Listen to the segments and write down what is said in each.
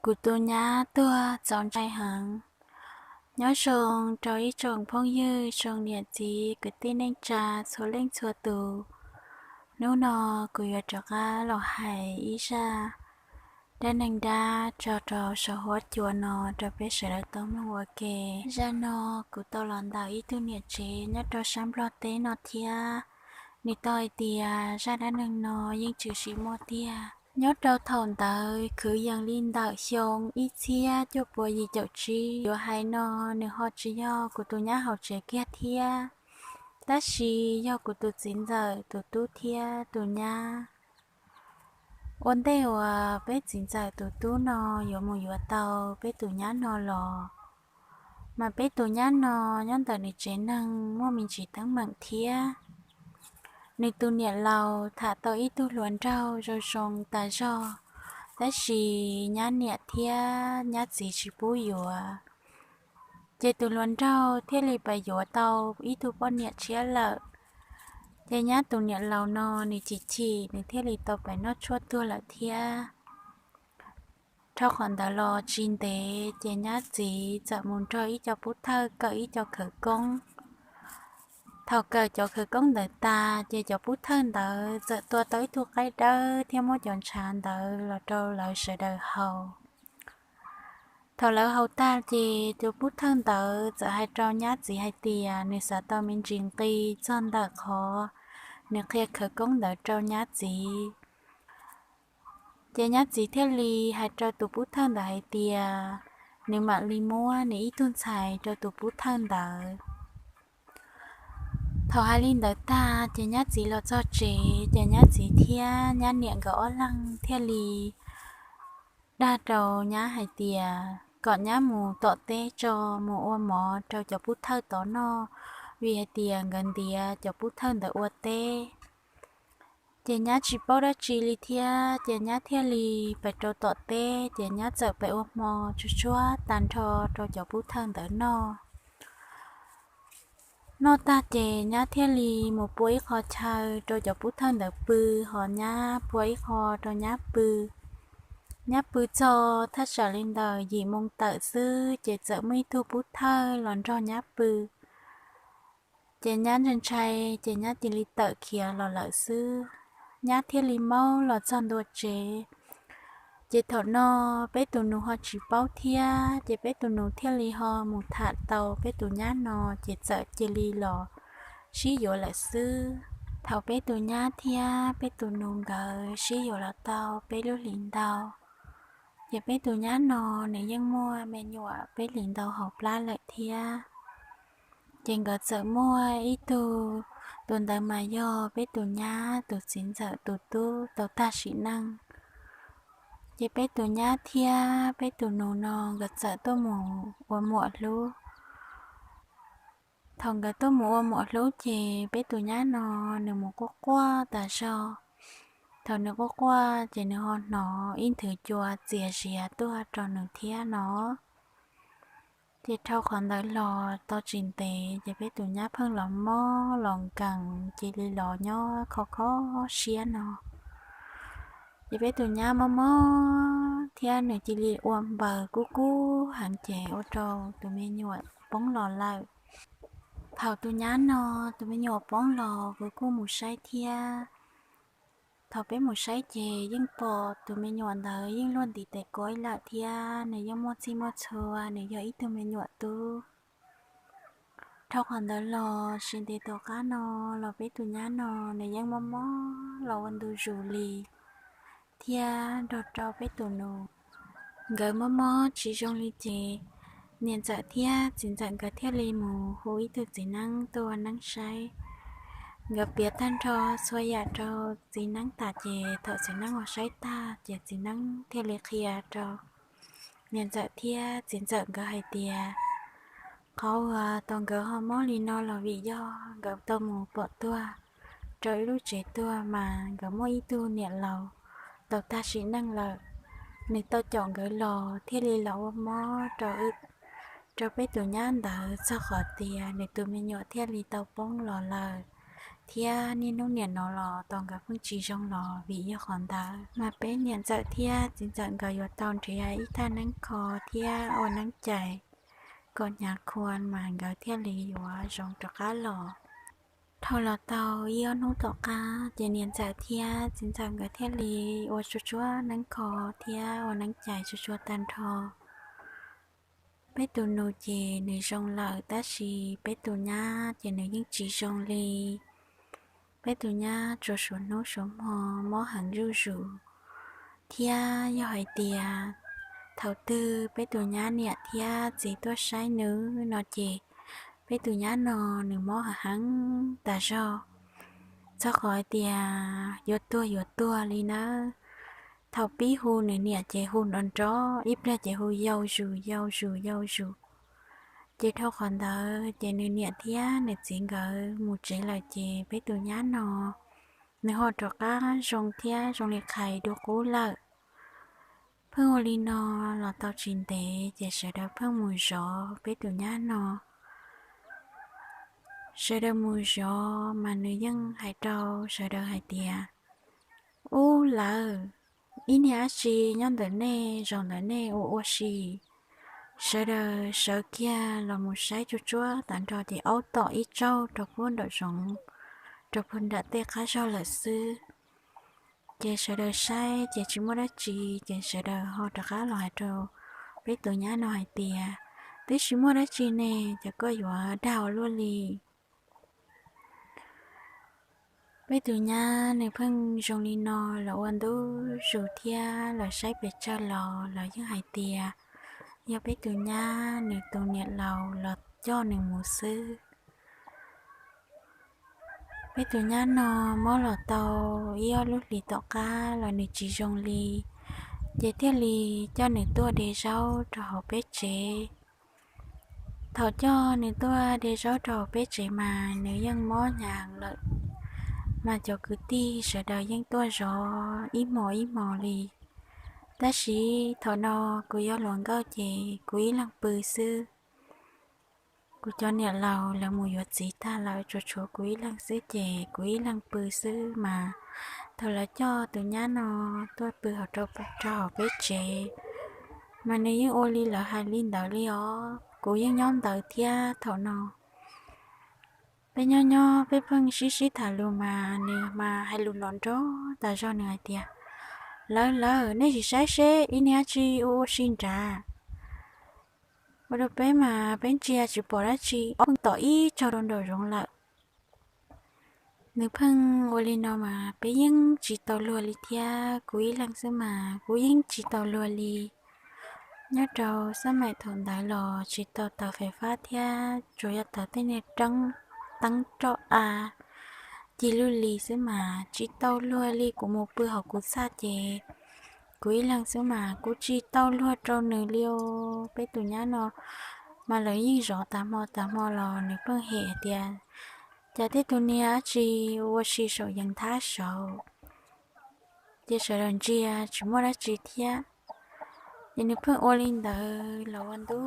Kuv tus nyab tuag txaus ntshai heev. Nyob zoo rau ib tsoom phooj ywg, tsoom niam txiv, kwv tij neej tsa txhua leej txhua tus. Hnub no kuv yuav rov qab los hais ib zaj dab neeg dab tso rau saum huab cua no rau peb sawv daws tau mloog ua ke. Zaj no kuv tau los ntawm ib tug niam tsev nyob rau sab Nplog teb no thiab. Nws tau hais tias zaj dab neeg no yeej tshwm sim muaj tiag. Nyob rau thaum ntawd kwv yees li ntawm xyoo ib txhiab cuaj puas yim caum tsib. Yuav hais no nws ho tsis yog kuv tus nyab hauv tsev kiag thiab, tab sis yog kuv tus txiv ntxawm tus tub thiab tus nyab. Ua ntej uas peb txiv ntxawm tus tub no yuav mus yuav tau peb tus nyab no los, mas peb tus nyab no nyob ntawm nws tsev neeg muaj me ntsis teeb meem thiab. Nws tus niam laus tham tau ib tug hluas nraug zoo zoo tas zog, tab sis nyab niam thiab nyab txiv tsis pub yuav. Ces tus hluas nraug thiaj li pais yuav tau ib tug poj niam tshiab lawm. Ces nyab tus niam laus no nws chim chim, nws thiaj li tau pais noj tshuaj tuag lawm thiab. Dhau qhov ntawd los tsis ntev ces nyab txiv txawm mus nrog ib co pub thawj kawm ib co khawv koob. Thaum kawm cov khawv koob ntawd tas ces cov pub thawj ntawd txawm tua tau ib tug qaib dawb thiab muab cov ntshav ntawd los rau lawv sawv daws haus. Thaum lawv haus tag ces tus pub thawj ntawd txawm hais rau nyab txiv hais tias nws xav tau me ntsis nqi txog ntawm qhov nws qhia khawv koob ntawd rau nyab txiv. Ces nyab txiv thiaj li hais rau tus pub thawj ntawd hais tias nws mam li muab nws ib tug ntxhais rau tus pub thawj ntawd. Thaum hais li ntawd tag ces nyab txiv los txog tsev, ces nyab txiv thiab nyab niam nkawd ob leeg thiaj li dag rau nyab hais tias kom nyab mus tom teb tso, mus ua mov rau cov pub thawj tod noj, vim hais tias nkawd ntiav cov pub thawj ntawd ua teb. Ces nyab tsis paub dab tsi li thiab, ces nyab thiaj li pais rau tom teb, ces nyab txawm pais ua hmo tsuag tsuag tag nrho rau cov pub thawj ntawd noj. Noj tag ces nyab thiaj li mus pua ib qho chaw rau cov pub thawj ntawd pw, ho nyab pua ib qho rau nyab pw. Nyab pw txog thaj tsam li ntawm yim moo tawm xwb ces txawm muaj ib tug pub thawj los nrog nyab pw. Ces nyab ntshai ntshai ces nyab cia li tawm khiav los lawm xwb. Nyab thiaj li maub los txog ntua tsev. Ces thaum no peb tus nus ho tsis paub thiab, ces peb tus nus thiaj li ho mus tham tau peb tus nyab no, ces txawm cia li los sib yuav lawm xwb. Thaum peb tus nyab thiab peb tus nus nkawd sib yuav los tau peb lub hlis ntau, ces peb tus nyab no nws yeej muaj me nyuam peb hlis ntau hauv plab lawm thiab. Ces nkawd txawm muaj ib tug, tus ntawd mas yog peb tus nyab tus txiv ntxawm tus tub tau tag sim neej. Ces peb tus nyab thiab peb tus nus no nkawd txawm tuaj mus ua muam hlub. Thaum nkawd tuaj mus ua muam hlub ces peb tus nyab no nws mus quaj quaj tas zog. Thaum nws quaj quaj ces nws ho hnov ib nthwv cua txias zias tuaj rau nws thiab no. Ces dhau qhov ntawd los tau tsis ntev ces peb tus nyab pheej los mob los nkees, cia li los nyob kho kho siab no. Ces peb tus nyab mob mob thiab nws cia li ua npaws kub kub heev ces ua rau tus me nyuam poob los lawm. Thaum tus nyab no tus me nyuam poob los kuv kuj mus saib thiab. Thaum peb mus saib ces yeej pom tus me nyuam ntawd yeej luaj ntiv tes kaib lawm thiab nws yeej muaj txhij muaj txhua, nws yog ib tug me nyuam tub. Dhau qhov ntawd los tsis ntev tom qab no los peb tus nyab no nws yeej mob mob los ua ntu zus li, thiab nrog rau peb tus nus nkawd mob mob tsis zoo li ces niam ntxawm thiab txiv ntxawm nkawd thiaj li mus hu ib tug txiv neeb tuaj ua neeb saib. Nkawd piav tag nrho txhua yam rau txiv neeb tas ces thaum txiv neeb ua saib tag ces txiv neeb thiaj li qhia rau niam ntxawm thiab txiv ntxawm nkawd hais tias qhov uas tau nkawd ho mob li no los vim yog nkawd tau mus pom tuag rau ib lub tsev tuag mas nkawd muaj ib tug niam laus tau tag sim neej lawm. Nws tau caum nkawd los thiaj li los ua mob rau, rau peb tus nyab ntawd txog qhov tias nws tus me nyuam thiaj li tau poob los lawm, thiab niaj hnub nim no los tau nkawd pheej tsis zoo los vim yog qhov ntawd mas peb niam ntxawm thiab txiv ntxawm nkawd yuav tau nrhiav ib thaj neeb kho thiab ua neeb cais kom hnyav khuam mas nkawd thiaj li yuav zoo rov qab los. Dhau los tau ib ob hnub tom qab ces niam ntxawm thiab txiv ntxawm nkawd thiaj li ua tsuag tsuag neeb kho thiab ua neeb cais tsuag tsuag tag nrho. Peb tus nus ces nws zoo lawm tab sis peb tus nyab ces nws yeej tsis zoo li. Peb tus nyab tsuas suav hnub suav hmo mob heev zuj zus, thiab yog hais tias thaum twg peb tus nyab niam thiab txiv tuaj saib nws no ces peb tus nyab no nws mob heev heev tas zog, txog qhov hais tias yuav tuag yuav tuag li nawb. Thaum pib hu nws niam ces hu nrov nrov, ib pliag ces hu yau zus yau zus yau zus. Ces dhau qhov ntawd ces nws niam thiab nws txiv nkawd mus tsev lawm ces peb tus nyab no nws ho rov qab zoo thiab zoo li qhais dua qub lawm. Pheej ua li no los tau tsis ntev ces sawv daws pheej mus zov peb tus nyab no. Sawv daws mus zov mas nws yeej hais rau sawv daws hais tias, ub lawm, ib niag dab tsi nyob ntawm nej, zaum ntawm nej ua ua si. Sawv daws sawv kiag los mus saib tsuag tsuag tag nrho ces aub tom ib tsaug rau puag nraum zoov, rau puag nram tej qab zog lawm xwb. Ces sawv daws saib ces tsis muaj dab tsi, ces sawv daws ho rov qab los hais rau peb tus nyab no hais tias, twb tsis muaj dab tsi ne, ces koj yuav dag ua luaj li. Peb tus nyab nws pheej zoo li no los ua ntu zus thiab los saib pes tsawg los lawv yeej hais tias yog peb tus nyab nws tus niam laus los coj nws mus xwb. Peb tus nyab no mob los tau ib ob lub hlis tom qab los nws tsis zoo li, ces thiaj li coj nws tuaj de zaub rau hauv peb tsev. Thaum coj nws tuaj de zaub rau hauv peb tsev mas nws yeej mob hnyav lawm, mas cov kwv tij sawv daws yeej tuaj zov ib hmos ib hmos li. Tab sis thaum no kuv yog hluas nkauj ces kuv ib leeg pw xwb. Kuv cov niam laus lawv mus yuav txiv tag lawm, tsuas tshuav kuv ib leeg xwb ces kuv ib leeg pw xwb mas. Thaum lawv coj tus nyab no tuaj pw hauv rau hauv peb tsev, mas nws yeej ua li lawv hais li ntawd li os. Kuv yeej nyob ntawd thiab thaum no. Peb nyob nyob peb pheej sib sib tham lus mas nws mas hais lus nrov nrov tas zog, nws hais tias, lawv lawv, nej sim saib seb ib niag dab tsi ua ua si nrad. Ua rau peb mas peb ntsia tsis pom dab tsi, aub pheej tom ib tsaug rau nraum zoov lawm. Nws pheej ua li no mas peb yeej tsis tau luag li thiab, kuv ib leeg xwb mas kuv yeej tsis tau luag li. Nyob rau xab maim thaum ntawd los tsis tau taws fais fab thiab, tsuas yog taws tej niag teeb roj av ci lug li xwb mas tsis tau luag li. Kuv mus pw hauv kuv txaj ces kuv ib leeg xwb mas kuv tsis tau luag rau nws li os. Peb tus nyab no mas lawv yeej zov tas hmo tas hmo los nws pheej hem tias, cas tej tus niag dab tsi ua si saum yees thab saud, ces sawv daws ntsia tsis muaj dab tsi thiab. Ces nws pheej ua li ntawd los ua ntu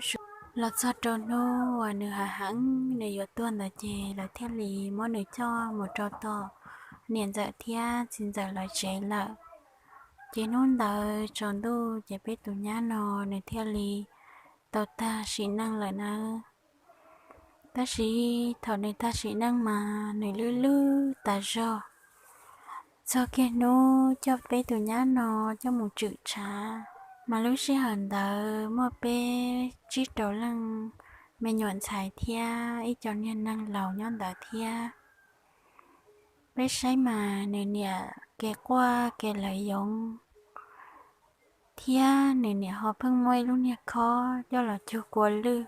zus. Los txog rau hnub uas nws hav heev nws yuav tuag ntawd ces lawv thiaj li muab nws coj mus rau tom niam ntxawm thiab txiv ntxawm lawv tsev lawm. Ces hnub ntawd tsaus ntuj ces peb tus nyab no nws thiaj li tau tag sim neej lawm nawb. Tab sis thaum nws tag sim neej mas nws lwj lwj tas zog. Txog kiag hnub coj peb tus nyab no coj mus tswm tshav, mas lub sij hawm ntawd muaj peb tsib rau leej me nyuam ntxhais thiab ib co niag neeg laus nyob ntawd thiab. Peb saib mas nws niam kev quaj kev lawv yoov thiab nws niam ho pheej muaj ib lub niag khob coj los cug kua lwj.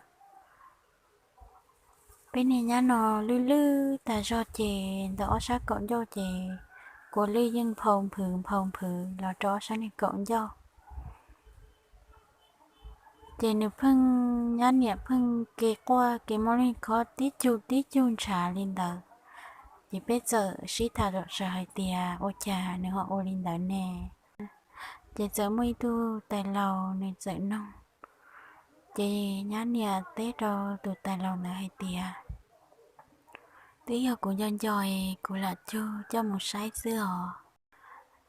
Peb niag nyab no lwj lwj tas zog ces ntawm ob sab kaum ncauj ces kua lwj yeej nphau nphwv nphau nphwv los rau ob sab niag kaum ncauj. Ces nws pheej, nyab niam pheej kev quaj kev muab lub niag khob tib cug tib cug ntshav li ntawd. Ces peb txawm sib tham zom zaws hais tias ua cas nws ho ua li ntawd ne. Ces txawm muaj ib tug tais laus nws txawm noog. Ces nyab niam teb rau tus tais laus ntawd hais tias, Twb yog kuv nco nco es kuv lam cug coj mus saib xwb os.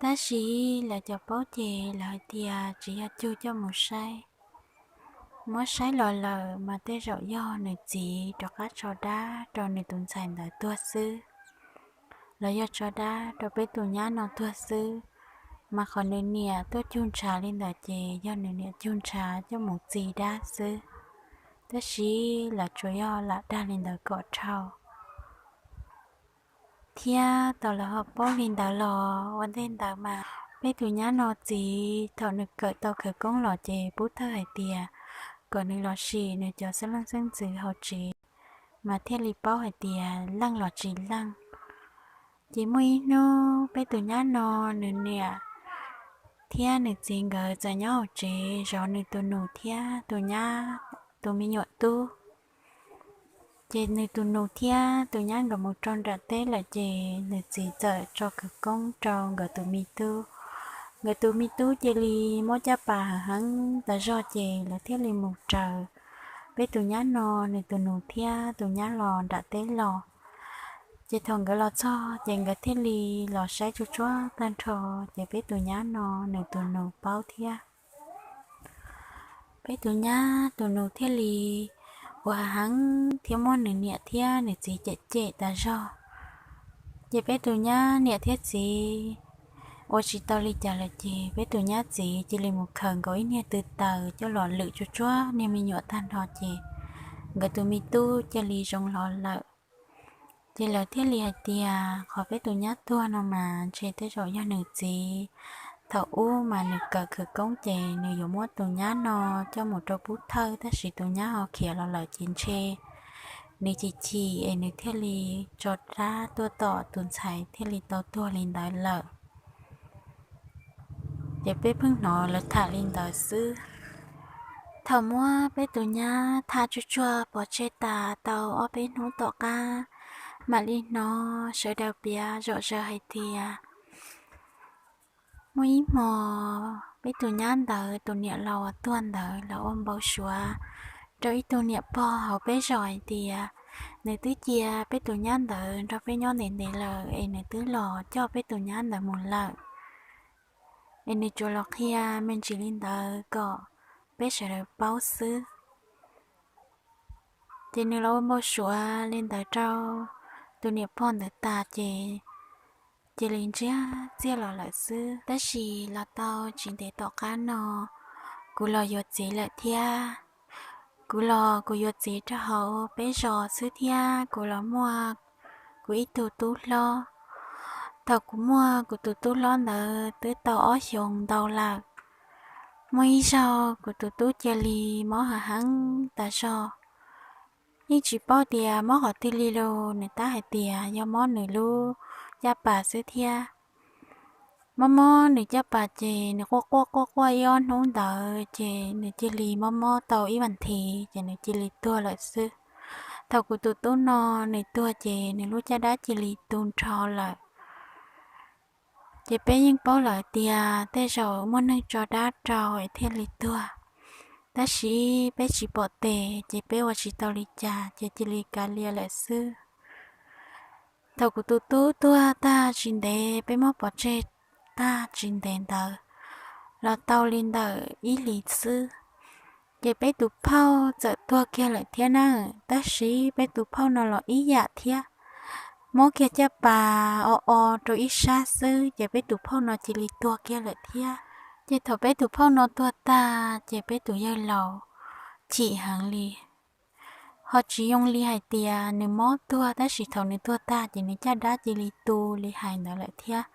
Tab sis lawv cov paub ces lawv hais tias tsis yog cug coj mus saib. Muab saib los lawm mas tej zaum yog nws txiv rov qab tso dab rau nws tus ntxhais ntawd tuag xwb, los yog tso dab rau peb tus nyab no tuag xwb. Mas qhov nws niam tuaj cug ntshav li ntawd ces yog nws niam cug ntshav coj mus txi dab xwb. Tab sis lawv tsuas yog lam dag li ntawd kom dhau. Thiab tau lawv ho paub li ntawd los ua ntej ntawd mas peb tus nyab no txiv thaum nws kawm tau khawv koob los ces pub thawj hais tias kom nws los sim nws cov xeeb leej xeeb ntxwv hauv tsev, mas thiaj li paub hais tias leej los tsis leej. Ces muaj ib hnub peb tus nyab no nws niam thiab nws txiv nkawd txawm nyob hauv tsev zov nws tus nus thiab tus nyab, tus me nyuam tub. Ces nws tus nus thiab tus nyab nkawd mus rau nram teb lawm ces nws txiv txawm tso khawv koob rau nkawd tus me tub. Nkawd tus me tub cia li muab caj pas heev heev tas zog ces lawv thiaj li mus raws peb tus nyab no, nws tus nus thiab tus nyab los nram teb los. Ces thaum nkawd los txog ces nkawd thiaj li los saib tsuag tsuag tag nrho, ces peb tus nyab no nws tus nus paub thiab. Peb tus nyab tus nus thiaj li ua heev heev thiab muab nws niam thiab nws txiv cem cem tas zog. Ces peb tus nyab niam thiab txiv ua tsis tau li cas lawm ces peb tus nyab txiv cia li mus khaws nkaus ib niag tw taws coj los lwm tsuag tsuag niag me nyuam tag nrho ces nkawd tus me tub cia li zoo hlo lawm. Ces lawv thiaj li hais tias qhov peb tus nyab tuag no mas ntshe tej zaum yog nws txiv. Thaum ub mas nws kawm khawv koob ces nws yuav muab tus nyab no coj mus rau pub thawj, tab sis tus nyab ho khiav los lawm ces ntshe nws chim chim es nws thiaj li tso dab tuaj tom tus ntxhais thiaj li tau tuag li ntawd lawm. Ces peb pheej hnov lawv tham li ntawd xwb. Thaum muab peb tus nyab tham tsuag tsuag pov tseg tas tau ob peb hnub tom qab, mam li hnov sawv daws piav zom zaws hais tias muaj ib hmo peb tus nyab ntawd tus niam laus uas tuag ntawd los ua npau suav rau ib tug niam pog hauv peb zos hais tias nws twb cia peb tus nyab ntawd nrog peb nyob ntev ntev lawm es nws twb los coj peb tus nyab ntawd mus lawm, es nws tsuas los qhia me ntsis li ntawd kom peb sawv daws paub xwb. Ces nws los ua npau suav li ntawd rau tus niam pog ntawd tas ces cia li ntsiag txiaj los lawm xwb. Tab sis los tau tsis ntev tom qab no kuv los yuav txiv lawm thiab. Kuv los kuv yuav txiv rau hauv peb zos xwb thiab kuv los muaj kuv ib tug tub hlob. Thaum kuv muaj kuv tus tub hlob ntawd twb tau ob xyoos ntau lawm. Muaj ib zaug kuv tus tub cia li mob heev heev tas zog. Yeej tsis paub tias mob qhov twg li los nws tab hais tias yog mob nws lub caj pas xwb thiab. Mob mob nws caj pas ces nws quaj quaj quaj quaj ib ob hnub ntawd ces nws cia li mob mob tau ib vas thiv ces nws cia li tuag lawm xwb. Thaum kuv tus tub no nws tuag ces nws lub caj dab cia li tu nrho lawm. Ces peb yeej paub lawm tias tej zaum muaj neeg tso dab rau es thiaj li tuag, tab sis peb tsis pom tes ces peb ua tsis tau li cas ces cia li kav liam lawm xwb. Thaum kuv tus tub tuag tag tsis ntev, peb muab pov tseg tag tsis ntev ntawd los tau li ntawm ib hlis xwb, ces peb tus phauj txawm tuag kiag lawm thiab na. Tab sis peb tus phauj no los ib yam thiab, mob kiag caj pas o o rau ib sab xwb ces peb tus phauj no cia li tuag kiag lawm thiab. Ces thaum peb tus phauj no tuag tag ces peb tus yawg laus chim heev li. Ho tsis yoo li hais tias nws mob tuag tab sis thaum nws tuag tag ces nws caj dab cia li tu li hais ntawd lawm thiab.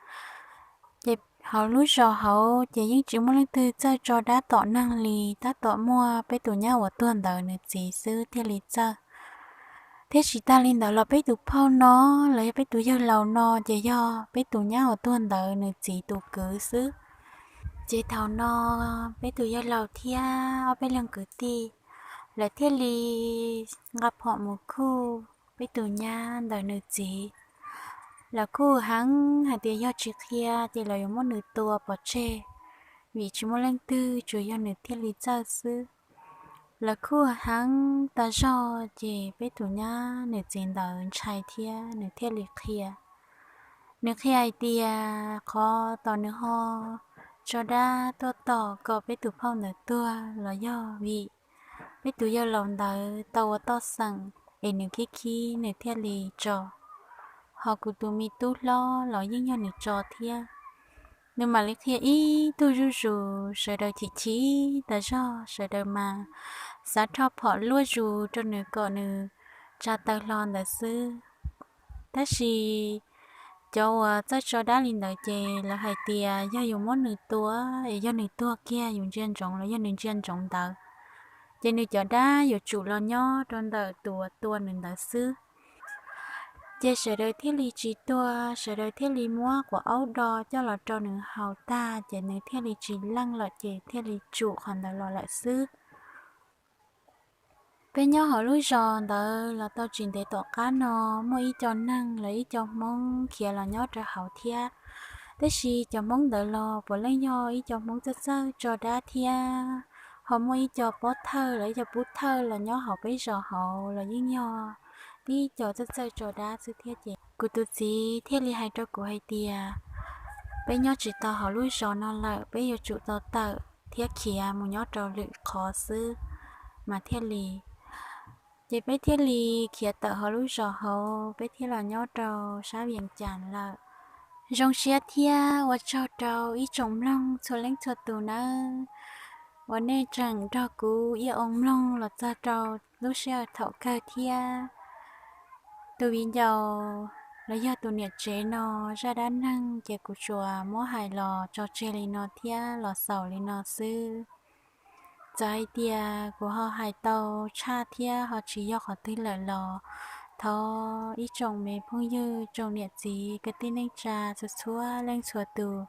Ces hauv lub zos hauv ces yeej tsis muaj leej twg txawj tso dab tom neeg li, tab tom muaj peb tus nyab uas tuag ntawd nws txiv xwb thiaj li txawj. Thiab tsis tag li ntawd los peb tus phauj no los yog peb tus yawg laus no ces yog peb tus nyab uas tuag ntawd nws txiv tus kwv xwb. Ces thaum no peb tus yawg laus thiab ob peb leeg kwv tij lawv thiaj li nqa phom mus khuj peb tus nyab ntawm nws txiv. Lawv khuj heev hais tias yog tsis qhia ces lawv yuav muab nws tua pov tseg, vim tsis muaj leej twg, tsuas yog nws thiaj li txawj xwb. Lawv khuj heev tas zog ces peb tus nyab nws txiv ntawd ntshai thiab nws thiaj li qhia. Nws qhia hais tias qhov tos nws ho tso dab tuaj tom kom peb tus phauj ntawd tuag los yog vim peb tus yawg laus ntawd tau ua toj xeem es nws khib khib nws thiaj li tso. Ho kuv tus me tub hlob los yeej yog nws tso thiab. Nws mam li qhia ib tug zuj zus, sawv daws chim chim tas zog, sawv daws mas xav rho phom luaj zus rau nws kom nws tsa taw hlo ntawd xwb. Tab sis cov uas txawj tso dab li ntawd ces lawv hais tias yog yus muab nws tua es yog nws tuag kiag yus ntsia ntsoov los yog nws ntsia ntsoov ntawd, ces nws cov dab yuav tsum los nyob rau ntawm tus uas tua nws ntawd xwb. Ces sawv daws thiaj li tsis tua, sawv daws thiaj li muab quav aub do coj los rau nws haus tag ces nws thiaj li tsis leej lawm ces thiaj li tsum qhov ntawd los lawm xwb. Peb nyob hauv lub zos ntawd los tau tsis ntev tom qab no, muaj ib co neeg los ib co Hmoob khiav los nyob rau hauv thiab. Tab sis cov Hmoob ntawd los puav leej yog ib co Hmoob txawj txawj tso dab thiab. Ho muaj ib co pob thawj los ib co pub thawj los nyob hauv peb zos hauv los yeej yog tib co txawj txawj tso dab xwb thiab ces kuv tus txiv thiaj li hais rau kuv hais tias peb nyob tsis tau hauv lub zos no lawm, peb yuav tsum tau tawm thiab khiav mus nyob rau lwm qhov xwb mas thiaj li. Ces peb thiaj li khiav tawm hauv lub zos hauv, peb thiaj los nyob rau sab Vias Cas lawm. Zoo siab thiab ua tsaug rau ib tsoom mloog txhua leej txhua tus nawb, uas nej tseem nrog kuv Iab Oo mloog los txog rau lub sij hawm thaum kawg thiab. Tus viv ncaus los yog tus niam tsev no zaj dab neeg ces kuv tsuas muab hais los tso tseg li no thiab los xaus li no xwb. Txawm hais tias kuv ho hais tau tshaj thiab ho tsis yog qhov twg lawm los thov ib tsoom me phooj ywg tsoom niam txiv kwv tij neej tsa txhua txhua leej txhua tus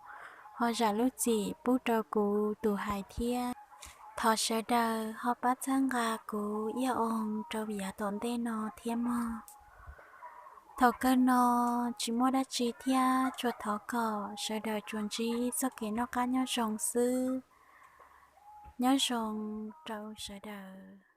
ho zam lub txim pub rau kuv tus hais thiab. Thov sawv daws ho pab txhawb nqa kuv Iab Oo rau yav tom ntej no thiab mog. Thaum kawg no tsis muaj dab tsi thiab tsuas thov kom sawv daws tsuas ntsib txoj kev noj qab nyob zoo xwb. Nyob zoo rau sawv daws.